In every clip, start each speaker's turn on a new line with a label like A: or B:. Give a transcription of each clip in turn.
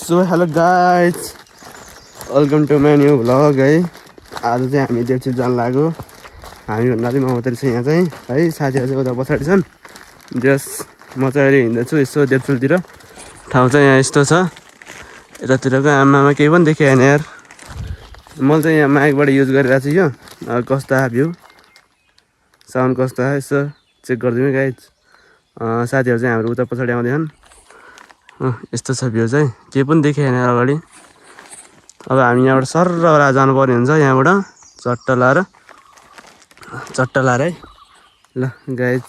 A: So hello guys, welcome to my new vlog है। आज चाहिँ हामी देउचुल जान लाग्यो। हामीभन्दा चाहिँ म मात्रै छु यहाँ चाहिँ है। साथीहरू चाहिँ उता पछाडि छन्। जस म चाहिँ अहिले हिँड्दैछु यसो देउचुलतिर। ठाउँ चाहिँ यहाँ यस्तो छ। यतातिरको आमामा केही पनि देखेन यार। मैले चाहिँ यहाँ माइकबाट युज गरिरहेको छु यो। कस्तो आयो भ्यू, साउन्ड कस्तो आयो यसो चेक गरिदिनु गाइज। साथीहरू चाहिँ हाम्रो उता पछाडि आउँदैछन्। यस्तो छ भ्यू चाहिँ, केही पनि देखेन अगाडि। अब हामी यहाँबाट सरर जानुपर्ने हुन्छ, यहाँबाट चट्टा लाएर है। ल गाइज,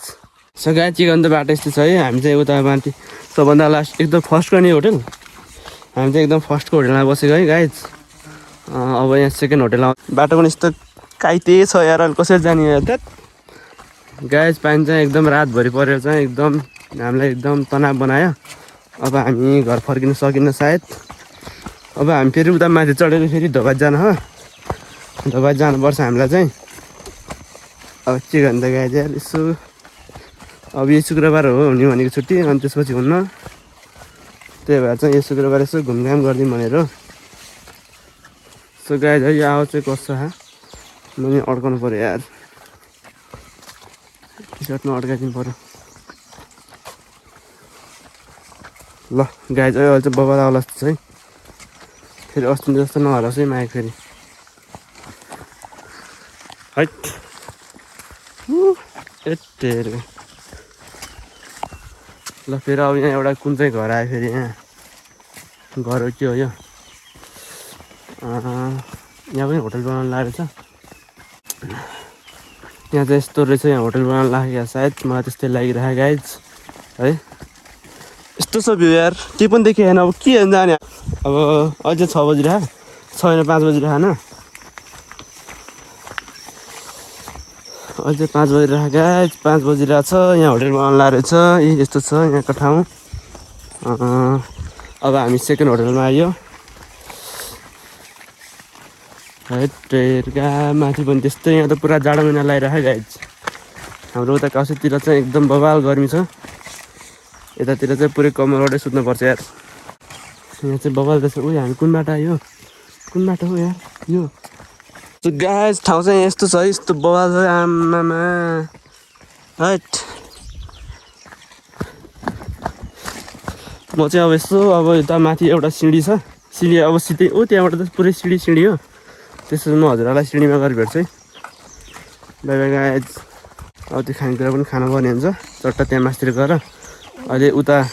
A: सो गाइज के गर्नु त बाटो यस्तो छ है। हामी चाहिँ उता माथि सबभन्दा लास्ट एकदम फर्स्टको नि होटल, हामी चाहिँ एकदम फर्स्टको होटलमा बसेको है गाइज। अब यहाँ सेकेन्ड होटल आउँछ। बाटो पनि यस्तो काइते छ यार, अहिले कसरी जाने यार गाइज। पानी चाहिँ एकदम रातभरि परेर चाहिँ एकदम हामीलाई एकदम तनाव बनायो। अब हामी घर फर्किन सकिन्न सायद। अब हामी फेरि उता माथि चढेर फेरि धोबाज जानु हो। धोबाज जानुपर्छ हामीलाई चाहिँ। अब के गर्नु त गाइज यार यसो। अब यो शुक्रबार हो हुने भनेको छुट्टी, अनि त्यसपछि हुन्न। त्यही भएर चाहिँ यो शुक्रबार यसो घुमघाम गरिदिउँ भनेर। सो गाइज है, यो आवाज चाहिँ कस्तो हा, मैले अड्काउनु पऱ्यो यार। टी सर्टमा अड्काइदिनु पऱ्यो। ल गाइज अहिले चाहिँ बबाल आउला जस्तो छ है। फेरि अस्ति जस्तो नहरोस् है माइक फेरि है। एटेर ल फेरि अब यहाँ एउटा कुन चाहिँ घर आयो फेरि। यहाँ घर हो के हो यो? यहाँ पनि होटल बनाउनु लागेको छ। यहाँ चाहिँ यस्तो रहेछ, यहाँ होटल बनाउनु लागेको सायद, मलाई त्यस्तै लागिरहेको गाइज है। यस्तो छ भ्यू यार, केही पनि देखेन। अब के जाने, अब अझै 6 बजिरहेको छैन, 5 बजिरहेको होइन, अझै 5 बजिरहेको गाइज। 5 बजिरहेको छ, यहाँ होटल बनाउनु लागेको छ। यस्तो छ यहाँको ठाउँ। अब हामी सेकेन्ड होटलमा आयो है। ट्रेनका माथि पनि त्यस्तै, यहाँ त पुरा जाडो महिना लगाइरहेको गाइज। हाम्रो उता काशीतिर चाहिँ एकदम बबाल गर्मी छ। यतातिर चाहिँ पुरै कम्मरबाटै सुत्नुपर्छ यार। यहाँ चाहिँ बबाल रहेछ। उयो हामी कुन बाटो आयो, कुन बाटो हो यार यो? गाइज ठाउँ चाहिँ यस्तो छ है, यस्तो बबाल छ आमामा हैट। म चाहिँ अब यसो अब यता माथि एउटा सिँढी छ, सिँढी अब सिधै त्यहाँबाट त पुरै सिँढी हो। त्यसपछि म हजुरहरूलाई सिँढीमा गएर भेट्छु है। By bye guys. अब त्यो खानेकुरा पनि खानुपर्ने हुन्छ चट्टा त्यहाँ मासतिर गएर। अहिले उता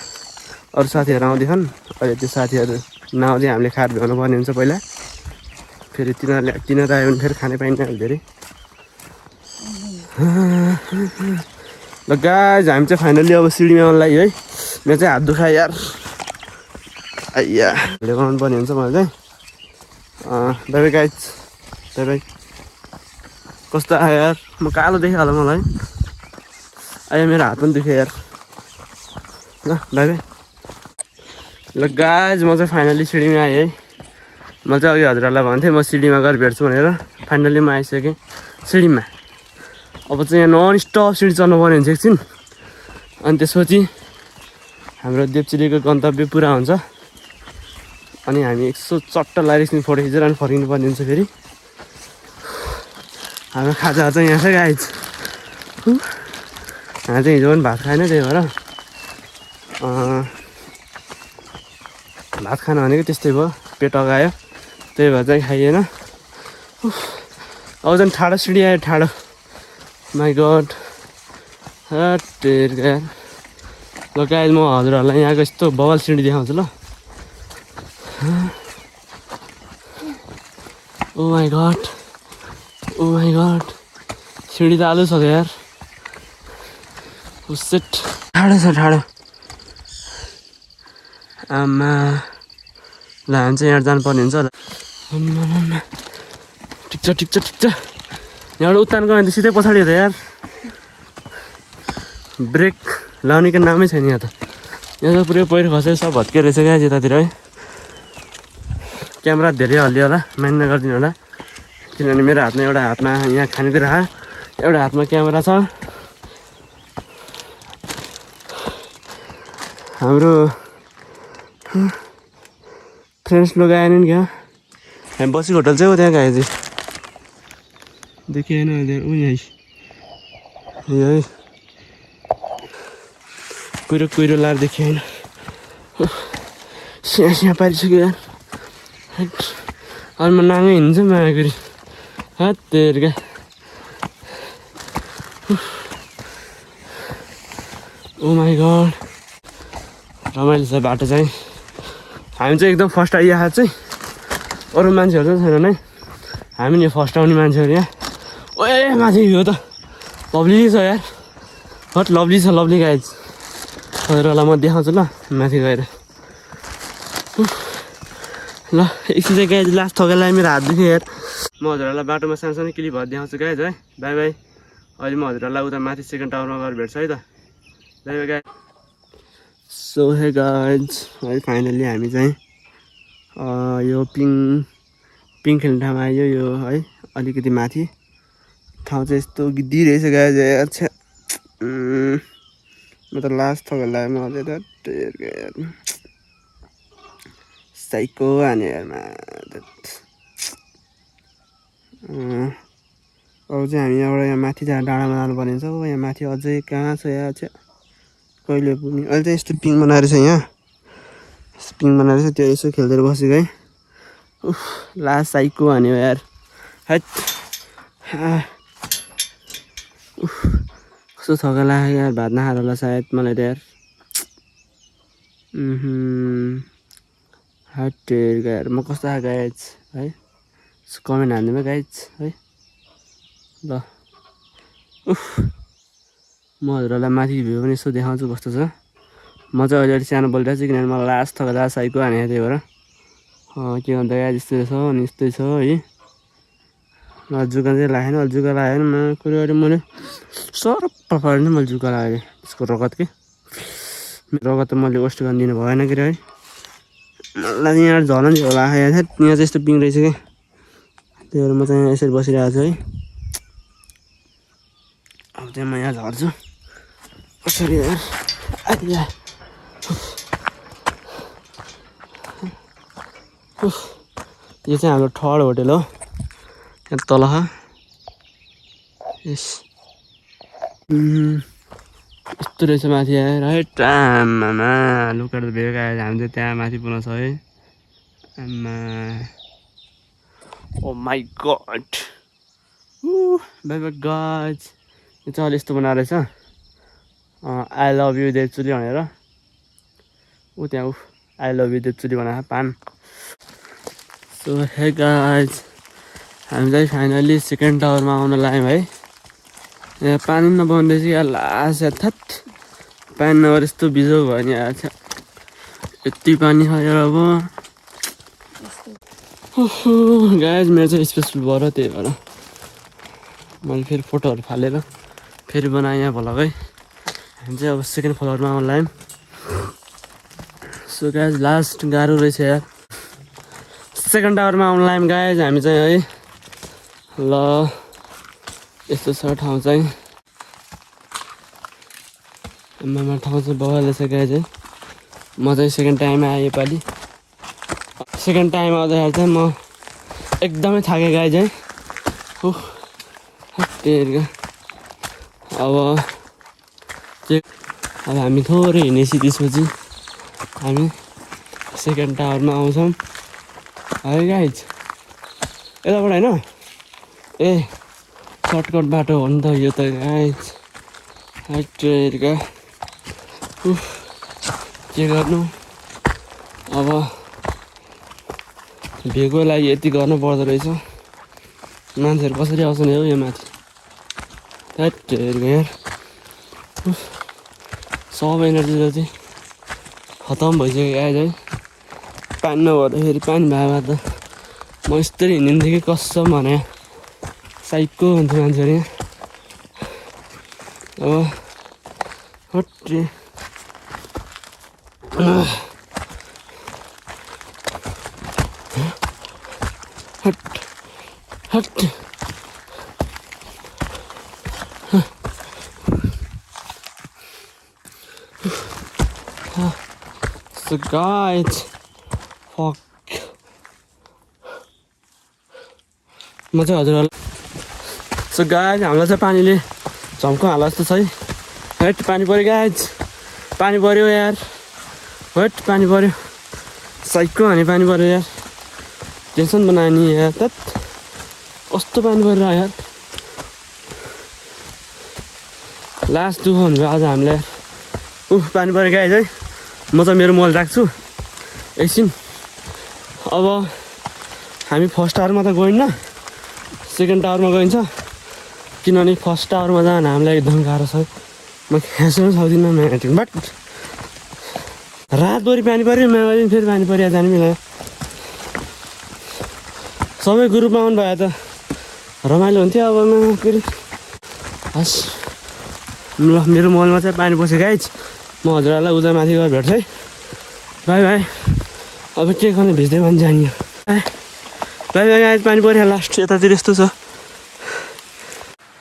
A: अरू साथीहरू आउँदैछन्। अहिले त्यो साथीहरू नआउँदै हामीले खाएर भ्याउनु पर्ने हुन्छ पहिला। फेरि तिनीहरू आयो भने फेरि खानै पाइन्न धेरै। ल गाइज हामी चाहिँ फाइनल्ली अब सिँढीमा आउनु लाग्यो है। मेरो चाहिँ हात दुखायो यार। आइया भिडियो बनाउनु पर्ने हुन्छ मलाई चाहिँ। By bye guys, bye by. कस्तो आयो यार, म कालो देखिहाल्यो मलाई। आयो मेरो हात पनि दुख्यो यार। ल बाई बाई। ल गाइज म चाहिँ फाइनल्ली सिँढीमा आएँ है। म चाहिँ अघि हजुरहरूलाई भन्थेँ म सिँढीमा गएर भेट्छु भनेर। फाइनल्ली म आइसकेँ सिँढीमा। अब चाहिँ यहाँ नन स्टप सिँढी चढ्नु पर्ने हुन्छ एकछिन, अनि त्यसपछि हाम्रो देवचुलीको गन्तव्य पुरा हुन्छ। अनि हामी यसो चट्टा लाएर एकछिन फोटो खिचेर अनि फर्किनु पर्ने हुन्छ फेरि। हाम्रो खाजा चाहिँ यहाँ छ गाइज। हामी चाहिँ हिजो पनि भात खाएन, त्यही भएर भात खानु भनेको त्यस्तै भयो, पेट अगायो, त्यही भएर चाहिँ खाइएन। अब झन् ठाडो सिँढी आयो, ठाडो। माई गड हटेर यार। ल गाइज म हजुरहरूलाई यहाँको यस्तो बवाल सिँढी देखाउँछु ल। Oh my god, oh my god, सिँढी त आलु छ यार। सेट ठाडो छ, ठाडो आमा। ल हामी चाहिँ यहाँ जानुपर्ने हुन्छ। ठिक छ ठिक छ ठिक छ। यहाँबाट उत्तान गयो भने त सिधै पछाडि हो त यार। ब्रेक लाउनेको नामै छैन यहाँ त। यहाँ त पुरै पहिरो खसेर सब भत्किएर रहेछ क्या यतातिर है। क्यामेरा धेरै हल्लियो होला, माइन्ड नगरिदिनु होला, किनभने मेरो हातमा एउटा हातमा यहाँ खानेकुरा, एउटा हातमा क्यामेरा छ। हाम्रो फ्रेंड्स लोग आए नहीं क्या हम बसी होटल से होते हैं गए थे देखिए ना इधर वो यही यही कुरो लार देखिए ना सिया पारिसक्यो यार अनि म नाङ्गै हिँड्छु मागुरी हात तेर्का ओ माई गड रमाइलो छ बाटो चाहिँ हामी चाहिँ एकदम फर्स्ट आइरहेको चाहिँ अरू मान्छेहरू चाहिँ छैन नै हामी नि फर्स्ट आउने मान्छेहरू यहाँ ओए माथि यो त लभली छ यार हट लभली छ लभली गाइज हजुरहरूलाई म देखाउँछु ल माथि गएर ल एकछिन चाहिँ गाइज लास्ट थकाइलाई मेरो हात दुख्यो यार म हजुरहरूलाई बाटोमा सानसानो क्लिप भएर देखाउँछु गाइज है बाई बाई अहिले म हजुरहरूलाई उता माथि सेकेन्ड टावरमा गएर भेट्छु है त by bye guys so hey guys है फाइनल्ली हामी चाहिँ यो पिङ खेल्ने ठाउँमा आयो यो है अलिकति माथि ठाउँ चाहिँ यस्तो गिद्दी रहेछ गाइज अच्छा म त लास्ट थकाइलाई म अझै त साइको हाने यारमा अब चाहिँ हामी यहाँबाट यहाँ माथि जहाँ डाँडामा जानुपर्ने छ यहाँ माथि अझै कहाँ छ यहाँ चाहिँ कहिले पुग्ने अहिले चाहिँ यस्तो पिङ बनाएर छ यहाँ पिङ बनाएर छ त्यो यसो खेल्दै बसेको है उफ लास्ट साइको हान्यो यार हैट उफ कस्तो थका लाग्यो यार भात नखाएर होला सायद मलाई त यार हट यार म कस्तो खाएको गाइज है कमेन्ट हानिदिनु गाइज है ल उफ म हजुरहरूलाई माथि भ्यू पनि यसो देखाउँछु कस्तो छ म चाहिँ अहिले अलिक सानो बोलिरहेको छु किनभने मलाई लास्ट थका लास्ट साइको हानेको त्यही भएर के भन्दा गाइज यस्तै छ अनि यस्तै छ है जुका चाहिँ लागेन अहिले जुका लागेन म कुरो गरेँ मैले सरप्प पारेर मैले जुका लगाएँ त्यसको रगत के रगत त मैले वेस्ट गर्न दिनु भएन कि है मलाई यहाँ झर्न होला यहाँ चाहिँ यस्तो पिङ रहेछ कि त्यही भएर म चाहिँ यसरी बसिरहेको छु है अब चाहिँ म यहाँ झर्छु कसरी यार यो चाहिँ हाम्रो थर्ड होटल हो यहाँ तल यस यस्तो रहेछ माथि आएर है आमामा लुकेर त भेग आएर हामी चाहिँ त्यहाँ माथि पुग्न छ है आमा oh my god bye bye guys यो चाहिँ अहिले यस्तो बनाएर रहेछ आई लभ यु देवचुली भनेर ऊ त्यहाँ आई लभ यु देवचुली भनेर पान सो हे गाइज हामी चाहिँ फाइनली सेकेन्ड टावरमा आउन लाग्यौँ है यहाँ पानी नपाउँदैछ या लास या थट पानी नभएर यस्तो बिजो भयो नि आएको छ यति पानी खाएर अब गाइज मेरो चाहिँ स्पेसफुल भयो त्यही भएर मैले फेरि फोटोहरू फालेर फेरि बनाएँ यहाँ भ्लग है हामी चाहिँ अब सेकेन्ड फ्लोरमा आउन लाग्यौँ सो गाइज लास्ट गाह्रो रहेछ यार सेकेन्ड टावरमा आउन लाग्यौँ गाइज हामी चाहिँ है ल यस्तो छ ठाउँ चाहिँ आमामा ठाउँ चाहिँ बगाले छ गाइज है म चाहिँ सेकेन्ड टाइम आएँ योपालि सेकेन्ड टाइम आउँदाखेरि चाहिँ म एकदमै थाकेँ गाइज है अब हामी थोरै हिँडेपछि त्यसपछि हामी सेकेन्ड टावरमा आउँछौँ है गाइज यताबाट होइन ए सर्टकट बाटो हो नि त यो त गाइज हाइटेरका के गर्नु अब भेगको लागि यति गर्नु पर्दो रहेछ मान्छेहरू कसरी आउँछ नि हौ यो माथि हाइटेरका यार सब एनर्जी चाहिँ खतम भइसक्यो गाइज है पानी नभर्दाखेरि पानी भए त म यस्तरी हिँडिन्थेँ कि कसम भने साइको हुन्थ्यो मान्छेहरू यहाँ अब हट्टे हट हट So guys, fuck. म चाहिँ हजुरहरूलाई सो गाइज हामीलाई चाहिँ पानीले झम्को हाल्ला जस्तो छ है हेट पानी पऱ्यो गाइज पानी पऱ्यो यार हेट पानी पऱ्यो साइकको हानी पानी पऱ्यो यार टेन्सन बनायो नि यार त कस्तो पानी परेर यार लास्ट दुःख हुन्छ आज हामीलाई पानी पऱ्यो गाइज है म चाहिँ मेरो मोबाइल राख्छु एकछिन अब हामी फर्स्ट टावरमा त गइन्न सेकेन्ड टावरमा गइन्छ किनभने फर्स्ट टावरमा जान हामीलाई एकदम गाह्रो छ म खेच्नु सक्दिनँ म्याटिङ बट रातभरि पानी पऱ्यो म्यागजिन फेरि पानी पऱ्यो जानु मिलायो सबै ग्रुपमा आउनु भयो त रमाइलो हुन्थ्यो अब म फेरि हस् ल मेरो मोबाइलमा चाहिँ पानी पस्यो गाइज म हजुरहरूलाई उता माथि गएर भेट्छु है बाई बाई अब के गर्ने भिज्दै भने जानियो बाई बाई गाइज पानी पऱ्यो लास्ट यतातिर यस्तो छ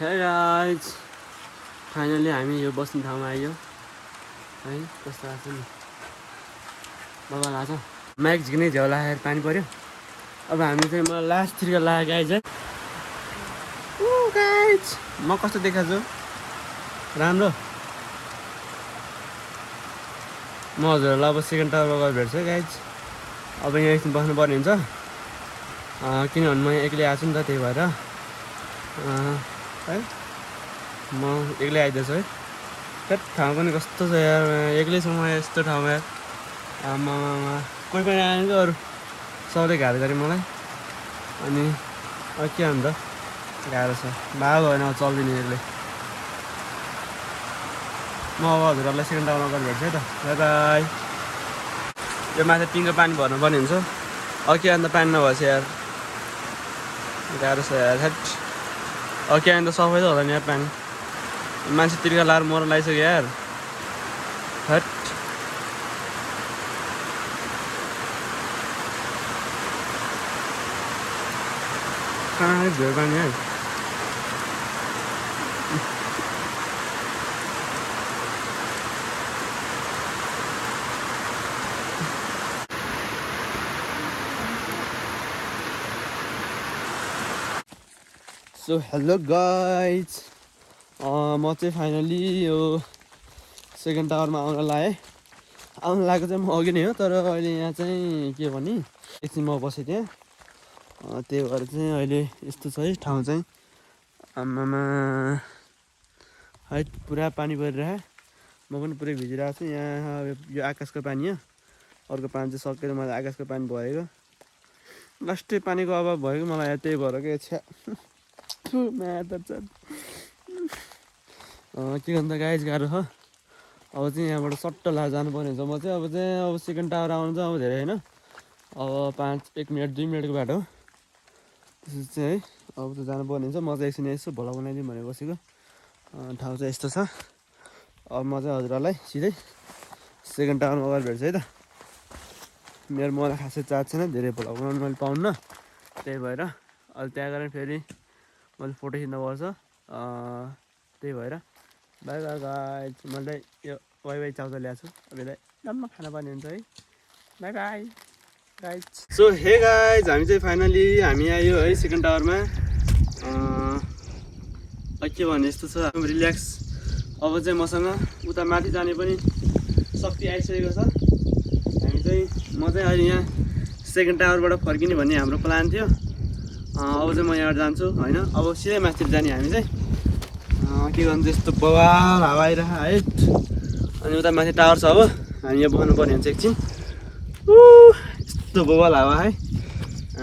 A: हे गाइज फाइनली हामी यो बस्ने ठाउँमा आइयो है कस्तो लाग्छ नि बाबा लाग्छ म्याक्स झिक्नै झ्याउ लागेर पानी पऱ्यो अब हामी चाहिँ मलाई लास्टतिर लाग्यो गाइज है गाइज म कस्तो देखाएको छु राम्रो म हजुरहरूलाई अब सेकेन्ड टावरमा गएर भेट्छु गाइज अब यहाँ एकछिन बस्नुपर्ने हुन्छ किनभने म एक्लै आएको छु नि त त्यही भएर है म एक्लै आइदिएछु है त्यही ठाउँ पनि कस्तो छ यार एक्लै छु म यस्तो ठाउँमा यार आमा कोही पनि आएको अरू सबैले घात गरे मलाई अनि के अन्त गाह्रो छ भाग भएन चल्दिने एक्लै म अब हजुरहरूलाई सेकेन्ड टावरमा गएर भेट्छु है त बाई बाई यो माथि टिनको पानी भर्नुपर्ने हुन्छ के अन्त पानी नभएछ यार गाह्रो छ यार हेट के अन्त सफै त होला नि यार पानी मान्छे तिर्खा लाएर मर लगाइसक्यो यार हट कहाँ भेट पानी है सो हेलो गाइज म चाहिँ फाइनली यो सेकेन्ड टावरमा आउन लागेको चाहिँ म अघि नै हो तर अहिले यहाँ चाहिँ के भने एकछिन म बसेँ त्यहाँ त्यही भएर चाहिँ अहिले यस्तो छ है ठाउँ चाहिँ आमामा है पुरा पानी परिरहेको म पनि पुरै भिजिरहेको छु यहाँ यो आकाशको पानी हो अर्को पानी चाहिँ सकेर मलाई आकाशको पानी भरेको लास्टै पानीको अभाव भएको मलाई त्यही भएर के छ्या के गर्नु त गाइज गाह्रो छ अब चाहिँ यहाँबाट सट्ट लाएर जानुपर्ने हुन्छ म चाहिँ अब सेकेन्ड टावर आउनु चाहिँ अब धेरै होइन अब 1 मिनट 2 मिनटको बाटो हो त्यसपछि चाहिँ है अब त जानुपर्ने हुन्छ म चाहिँ एकछिन यसो भोला बनाइदिउँ भनेर बसेको ठाउँ चाहिँ यस्तो छ अब म चाहिँ हजुरहरूलाई सिधै सेकेन्ड टावरमा गएर भेट्छु है त मेरो मलाई खासै चार्ज छैन धेरै भोला बनाउनु मैले पाउन्न त्यही भएर अहिले त्यहाँ गएर फेरि मैले फोटो खिच्नुपर्छ त्यही भएर बाई बाई गाइज मैले यो वाइ चाउचा ल्याएको छु अब यसलाई डम्म खान पर्ने हुन्छ है by bye guys so hey guys हामी चाहिँ फाइनली हामी आयो है सेकेन्ड टावरमा के भने यस्तो छ रिल्याक्स अब चाहिँ मसँग उता माथि जाने पनि शक्ति आइसकेको छ हामी चाहिँ म चाहिँ अहिले यहाँ सेकेन्ड टावरबाट फर्किने भन्ने हाम्रो प्लान थियो अब चाहिँ म यहाँ जान्छु होइन अब सिधै माथि जाने हामी चाहिँ के गर्नु त्यस्तो बवाल हावा आइरह है अनि उता माथि टावर छ अब हामी यहाँ बस्नु पर्ने हुन्छ एकछिन यस्तो बवाल हावा है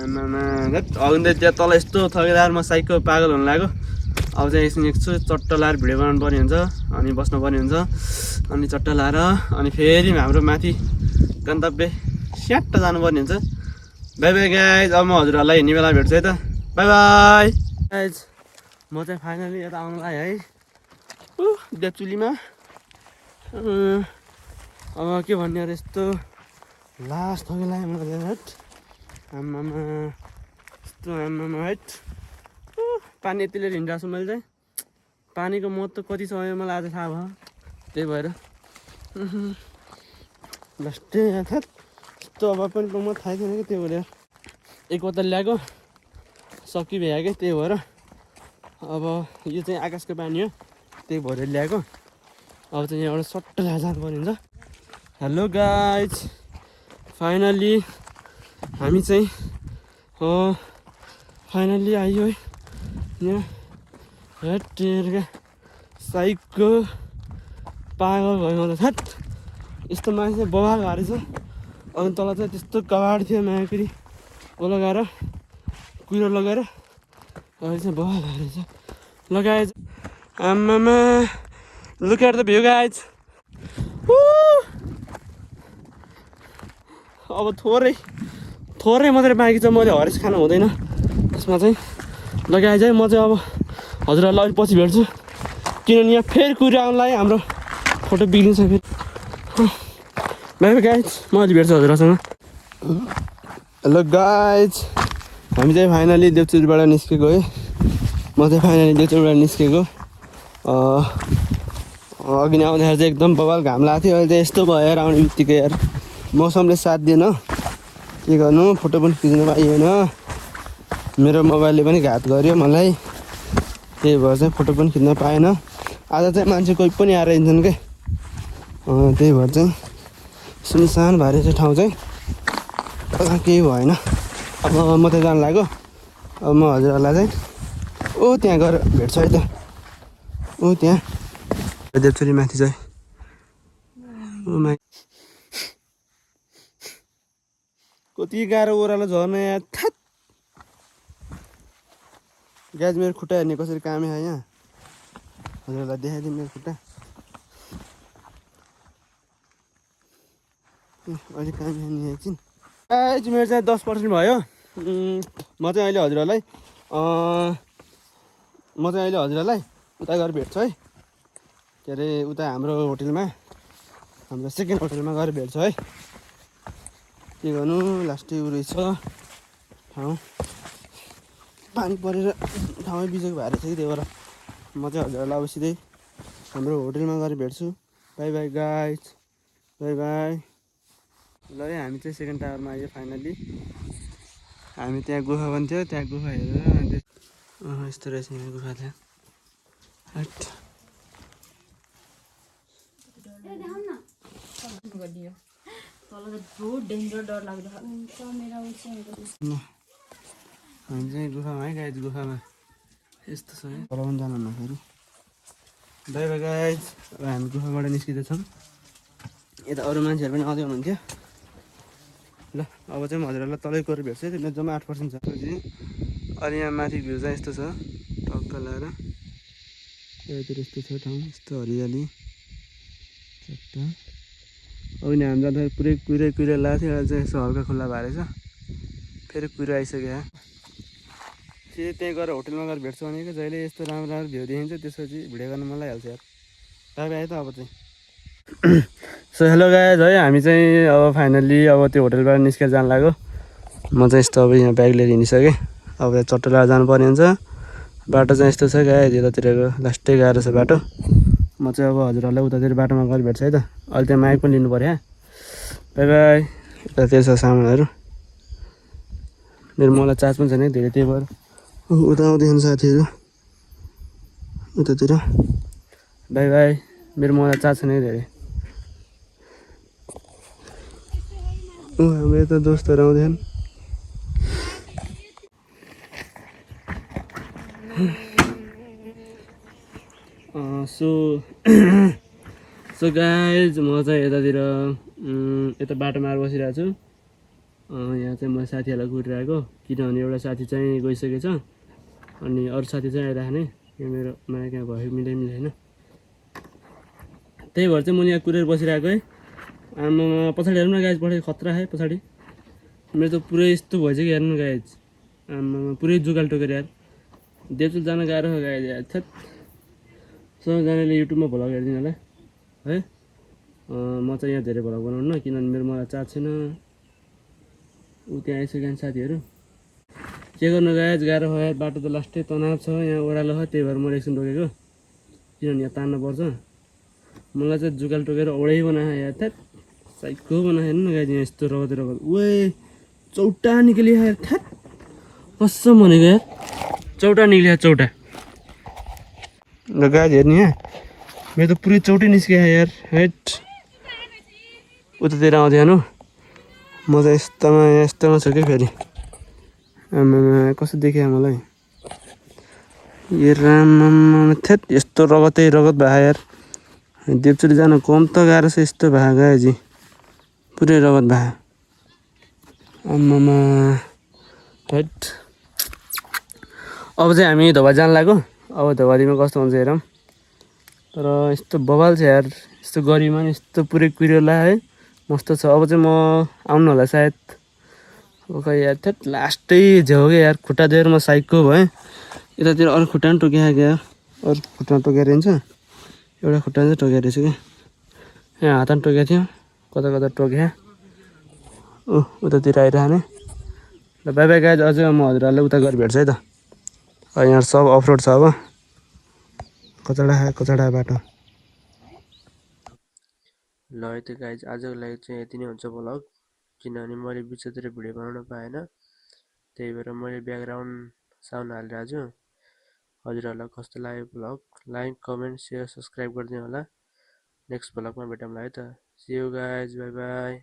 A: आमामा अघि त त्यहाँ तल यस्तो थकेदारमा साइकको पागल हुन लाग्यो अब चाहिँ एकछिन चट्ट लाएर भिडियो बनाउनु पर्ने हुन्छ अनि बस्नु पर्ने हुन्छ अनि चट्ट लाएर अनि फेरि हाम्रो माथि गन्तव्य स्याट्ट जानुपर्ने हुन्छ बाई बाई गाइज अब म हजुरहरूलाई हिँड्ने बेला भेट्छु है त बाई बाई गाइज म चाहिँ फाइनली यता आउनु लाग्यो है देवचुलीमा अब के भन्ने अरे यस्तो लास्ट थोकै लाग्यो मलाई हेट आमामा यस्तो आमामा हेट पानी यति लिएर हिँडिरहेको छु मैले चाहिँ पानीको महत्त्व कति छ मलाई आज थाहा भयो त्यही भएर लास्टै यस्तो अब पनि म थाहै थिएन कि त्यो भएर एक बोतल ल्याएको सकिभ्या क्या त्यही भएर अब यो चाहिँ आकाशको पानी हो त्यही भएर ल्याएको अब चाहिँ यहाँबाट सट्ट जानुपर्ने हुन्छ हेलो गाइज फाइनल्ली हामी चाहिँ फाइनल्ली आइयो है यहाँ हेटेरका साइकको पागल भयो म त थ्याट यस्तो मान्छे बवाल भएर छ अनि तल चाहिँ त्यस्तो कबाड थियो मायाकरी ओ लगाएर कुरो लगाएर अहिले चाहिँ बवाल भएर छ लगाएछ आम्मामा look at the view guys अब थोरै मात्रै बाँकी छ मैले हरेस खानु हुँदैन त्यसमा चाहिँ लगाए चाहिँ म चाहिँ अब हजुरहरूलाई अलिक पछि भेट्छु किनभने यहाँ फेरि कुरो आउनलाई हाम्रो फोटो बिग्रिन्छ फेरि बाई बाई गाइज म अहिले भेट्छु हजुरहरूसँग हेलो गाइज हामी चाहिँ फाइनली देवचुरीबाट निस्केको है म चाहिँ फाइनली देवचुरीबाट निस्केको अघि नै आउँदाखेरि चाहिँ एकदम बवाल घाम लागेको थियो अहिले चाहिँ यस्तो भयो यार आउने बित्तिकै यार मौसमले साथ दिएन के गर्नु फोटो पनि खिच्नु पाइएन मेरो मोबाइलले पनि घात गर्यो मलाई त्यही भएर चाहिँ फोटो पनि खिच्न पाएन आज चाहिँ मान्छे कोही पनि आएर हिँड्छन् क्या त्यही भएर चाहिँ सुनसान भारी चाहिँ ठाउँ चाहिँ केही भएन अब म त जानु लाग्यो अब म हजुरहरूलाई चाहिँ ओ त्यहाँ गएर भेट्छु है त ओ त्यहाँ देवचुरी माथि चाहिँ ओ माइ कति गाह्रो ओह्रालो झर्न यहाँ थ्याट गाइज मेरो खुट्टा हेर्ने कसरी कामै आयो यहाँ हजुरहरूलाई देखाइदिउँ मेरो खुट्टा अहिले कामै आउने एकछिन गाइज मेरो चाहिँ 10% भयो म चाहिँ अहिले हजुरहरूलाई उता गएर भेट्छु है के अरे उता हाम्रो होटेलमा हाम्रो सेकेन्ड होटेलमा गएर भेट्छु है के गर्नु लास्टै उ रहेछ ठाउँ पानी परेर ठाउँमै बिजोग भएर छ कि त्यही भएर म चाहिँ हजुरहरूलाई अब सिधै हाम्रो होटेलमा गएर भेट्छु by bye guys bye by ल है हामी चाहिँ सेकेन्ड टावरमा आयो फाइनल्ली हामी त्यहाँ गुफा पनि थियो त्यहाँ गुफा हेरेर यस्तो रहेछ यहाँ गुफा त्यहाँ हट हामी चाहिँ गुफामा है गाइज गुफामा यस्तो छ है पर पनि जानु फेरि बाई बाई गाइज अब हामी गुफाबाट निस्किँदैछौँ यता अरू मान्छेहरू पनि आउँदै हुनुहुन्थ्यो ल अब चाहिँ म हजुरहरूलाई तलै गएर भेट्छु है त्यो जम्मा 8% छ अनि यहाँ माथि भ्यू चाहिँ यस्तो छ टक्क लगाएर यतातिर यस्तो छ ठाउँ यस्तो हरियाली चट्ट अब नि हामी जाँदाखेरि पुरै कुहिरै लागेको थियो अहिले चाहिँ यसो हल्का खुल्ला भएर छ फेरि कुहिरो आइसक्यो फेरि त्यहीँ गएर होटेलमा गएर भेट्छु भनेको जहिले यस्तो राम्रो भ्यू देखिन्छ त्यसपछि भिडियो गर्न मन लागिहाल्छ यार बाई बाई त अब चाहिँ सो हेलो गाइज है हामी चाहिँ अब फाइनल्ली अब त्यो होटेलबाट निस्केर जानु लाग्यो म चाहिँ यस्तो अब यहाँ ब्याग लिएर हिँडिसकेँ अब यहाँ चट्टो लगाएर जानुपर्ने हुन्छ बाटो चाहिँ यस्तो छ गाइज यतातिरको लास्टै गाह्रो छ बाटो म चाहिँ अब हजुरहरूलाई उतातिर बाटोमा गएर भेट्छु है त अहिले त्यहाँ माइक पनि लिनु पऱ्यो बाई बाई यतातिर छ सामानहरू मेरो मलाई चार्ज पनि छैन धेरै त्यही भएर उता आउँदैछन् साथीहरू उतातिर बाई बाई मेरो मलाई चार्ज छैन धेरै हाम्रो यता दोस्तहरू आउँदैछन् सो गाइज म चाहिँ यतातिर यता बाटोमा आएर बसिरहेको छु यहाँ चाहिँ म साथीहरूलाई कुरिरहेको किनभने एउटा साथी चाहिँ गइसकेछ अनि अरू साथी चाहिँ आइराख्ने यहाँ मेरो माया कहाँ भयो मिलै होइन त्यही भएर चाहिँ म यहाँ कुरेर बसिरहेको है आमा पछाडि हेर्नु न गाइज पछाडि खतरा है पछाडि मेरो त पुरै यस्तो भइसक्यो हेर्नु गाइज आमा पुरै जुगाल टोकेर यार देवचुल जान गाह्रो हो गाइज यार थ्याट सबैजनाले युट्युबमा भ्लग हेरिदिनु होला है म चाहिँ यहाँ धेरै भ्लग बनाउनु न किनभने मेरो मलाई चार्ज छैन ऊ त्यहाँ आइसक्यो साथीहरू के गर्नु गाइज गाह्रो भयो बाटो त लास्टै तनाव छ यहाँ ओह्रालो छ त्यही भएर मैले एकछिन रोकेको किनभने यहाँ तान्नु पर्छ मलाई चाहिँ जुगाल टोकेर ओडै बनायो यार थ्याट साइको बनायो हेर्नु न गाइज यहाँ यस्तो रगत ओए चौटा निक्लियो यार थ्याट कसम भनेको यार चौटा निक्लियो चौटा ल गाइज हेर्ने यहाँ मेरो त पुरै चौटै निस्कियो यार हेट उतातिर आउँदै हेर्नु म त यस्तोमा छु कि फेरि आमामा कस्तो देखियो मलाई ए राम थेट यस्तो रगतै रगत भयो यार देवचुरी जान कम त गाह्रो छ यस्तो भयो गाएजी पुरै रगत भयो आमामा हेट अब चाहिँ हामी धोबा जान लाग्यो अब धोबारीमा कस्तो हुन्छ हेरौँ तर यस्तो बवाल छ यार यस्तो गरिमा नि यस्तो पुरै कुहिरोला है मस्तो छ अब चाहिँ म आउनु होला सायद अब खै यार थेट लास्टै झ्याउ क्या यार खुट्टा देखेर म साइकको भएँ यतातिर अरू खुट्टा पनि टोकिया क्या अरू खुट्टा टोकेर हिँड्छ एउटा खुट्टा चाहिँ टोकेर रहेछ क्या यहाँ हात पनि टोकेको थियो कता कता टोक्या उतातिर आइरहने ल बाई बाई गाइज अझै म हजुरहरूलाई उता गएर भेट्छु है त यहाँ सब अफरोड छ अब कचडा बाटो ल है त गाइज आजको लागि चाहिँ यति नै हुन्छ भ्लग किनभने मैले बिचतिर भिडियो बनाउन पाएन त्यही भएर मैले ब्याकग्राउन्ड साउन्ड हालिरहेको छु हजुरहरूलाई कस्तो लाग्यो vlog like comment share subscribe गरिदिनु होला नेक्स्ट भ्लगमा भेटौँला है त see you guys bye by